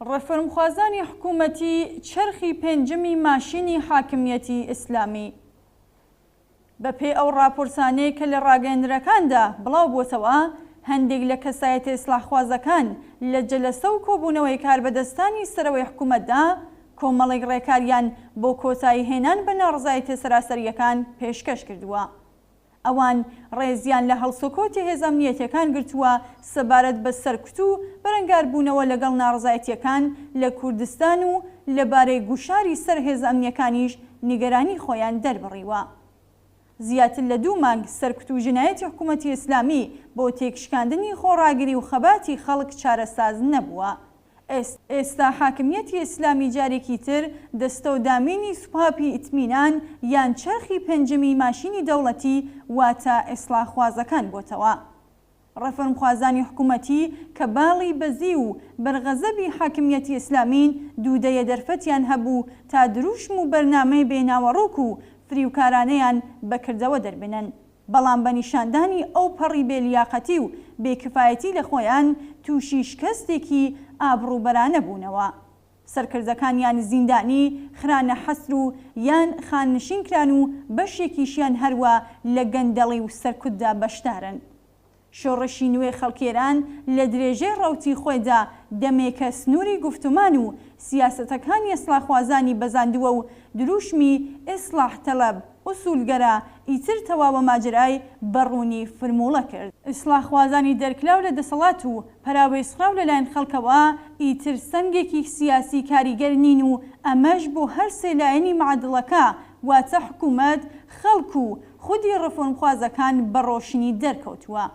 ڕێفۆرمخوازانی حکوومەتی چەرخی پێنجەمی ماشینی حاکمییەتی ئیسلامی. بە پێی ئەو ڕاپۆرتانەی کە لە ڕاگەیەندرەکاندا بڵاو بۆتەوە، هەندێک لە کەسایەتە ئیسڵاحخوازەکان لە جەلەسە و کۆبوونەوەی کاربەدەستانی سەرەوەی حکوومەتدا کۆمەڵێک ڕێکاریان بۆ کۆتایی هێنان بە ناڕەزایەتیە سەراسەرییەکان پێشکەش کردووە. ئەوان ڕێزیان لە هەڵسوکەوتی هێزە ئەمنیەتیەکان گرتووە سەبارەت بە سەرکوت و بەرەنگاربوونەوە لەگەڵ ناڕەزایەتیەکان لە کوردستان و لەبارەی گوشاری سەر هێزە ئەمنیەکانیش نیگەرانی خۆیان دەربڕیوە. زیاتر لە دوو مانگ سەرکوت و جنایەتی حکوومەتی ئیسلامی بۆ تێکشکاندنی خۆڕاگری و خەباتی خەڵک چارەساز نەبووە. ئێستا حاکمیەتی ئیسلامی جارێکی تر دەستەو دامینی سوپاپی ئیتمینان یان چەرخی پێنجەمی ماشینی دەوڵەتی واتە ئیسڵاحخوازەکان بۆتەوە. ڕێفۆرمخوازانی حکومەتی کە باڵی بەزیو و بەرغەزەبی حاکمیەتی ئیسلامین دوو دەیە دەرفەتیان هەبوو تا دروشم و بەرنامەی بێ ناوەڕۆک و فریوکارانەیان بە کردەوە دەربێنن. بەڵام بە نیشاندانی ئەو پەڕی بێ لیاقەتی و بێ کفایەتی لە خۆیان تووشی شکەستێکی ئابڕووبەرانە بوونەوە. سەرکردەکانیان زیندانی، خرانە حەسر و یان خاننشین کران و بەشێکیشیان هەروا لە گەندەڵی و سەرکوتدا بەشدارن. شۆڕشی نوێ خەڵکی ئێران لە درێژەی ڕەوتی خۆیدا دەمێکە سنووری گوفتمان و سیاسەتەکانی ئیسڵاحخوازانی بەزاندووە و دروشمی اصلاح طلب، اصولگرا ئیتر تەواوە ماجەرای بە ڕوونی فرمووڵە کرد. ئیسڵاحخوازانی دەرکراو لە دەسەڵات و پەراوێزخراو لە لایەن خەڵکەوە ئیتر سەنگێکی سیاسی کاریگەر نین و ئەمەش بۆ هەر سێ لایەنی معادڵەکە واتە حکوومەت، خەڵک و خودی ڕێفۆرمخوازەکان بە ڕۆشنی دەرکەوتووە.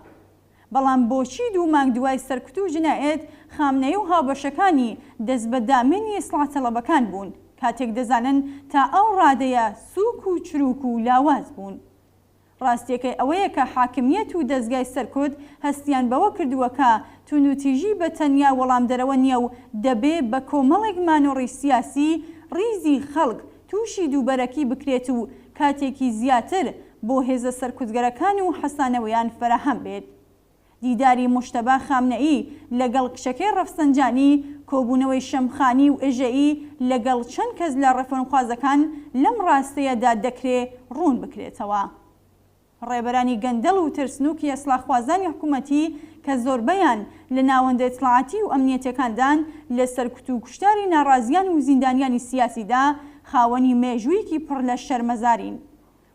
بەڵام بۆچی دوو مانگ دوای سەرکوت و جنایەت خامنەیی و هاوبەشەکانی دەست بە دامێنی ئیسڵاحتەڵەبەکان بوون کاتێک دەزانن تا ئەو ڕادەیە سووک و چرووک و لاواز بوون؟ ڕاستیەکەی ئەوەیە کە حاکمیەت و دەزگای سەرکوت هەستیان بەوە کردووە کە توندوتیژی بە تەنیا وەڵامدەرەوە نیە و دەبێ بە کۆمەڵێک مانۆڕی سیاسی ڕیزی خەڵک تووشی دووبەرەکی بکرێت و کاتێکی زیاتر بۆ هێزە سەرکوتگەرەکان و حەسانەوەیان فەراهەم بێت. دیداری موجتەبا خامنەیی لەگەڵ کچەکەی ڕەفسەنجانی، کۆبوونەوەی شەمخانی و ئێژەیی لەگەڵ چەند کەس لە ڕێفۆرمخوازەکان لەم ڕاستەیەدا دەکرێ ڕوون بکرێتەوە. ڕێبەرانی گەندەڵ و ترسنوکی ئیسڵاحخوازانی حکوومەتی کە زۆربەیان لە ناوەندە ئیتڵاعاتی و ئەمنیەتیەکاندان لە سەرکوت و کوشتاری ناڕازیان و زیندانیانی سیاسیدا خاوەنی مێژوویەکی پڕ لە شەرمەزارین.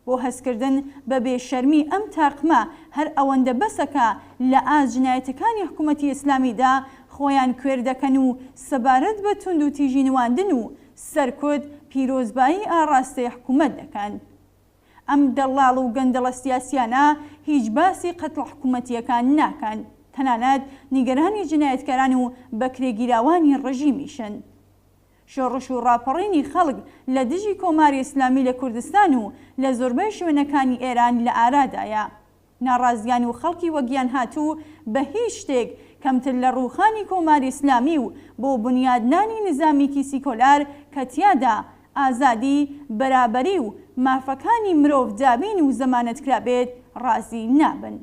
بۆ هەستکردن بە بێ شەرمی ئەم تاقمە هەر ئەوەندە بەسە کە لە ئاست جنایەتەکانی حکوومەتی ئیسلامیدا خۆیان کوێر دەکەن و سەبارەت بە توندوتیژی نواندن و سەرکوت پیرۆزبایی ئاڕاستەی حکوومەت دەکەن. ئەم دەڵاڵ و گەندەڵە سیاسیانە هیچ باسی قەتڵە حکومەتیەکان ناکەن، تەنانەت نیگەرانی جنایەتکاران و بەکرێگیراوانی ڕژیمیشن. شۆڕش و ڕاپەڕینی خەڵک لە دژی کۆماری ئیسلامی لە کوردستان و لە زۆربەی شوێنەکانی ئێران لە ئارادایە. ناڕازیان و خەڵکی وەگیانهاتوو بە هیچ شتێک کەمتر لە ڕووخانی کۆماری ئیسلامی و بۆ بنیادنانی نیزامیکی سیکۆلار کە تیادا ئازادی، بەرابەری و مافەکانی مرۆڤ دابین و زەمانەت کرابێت ڕازی نابن.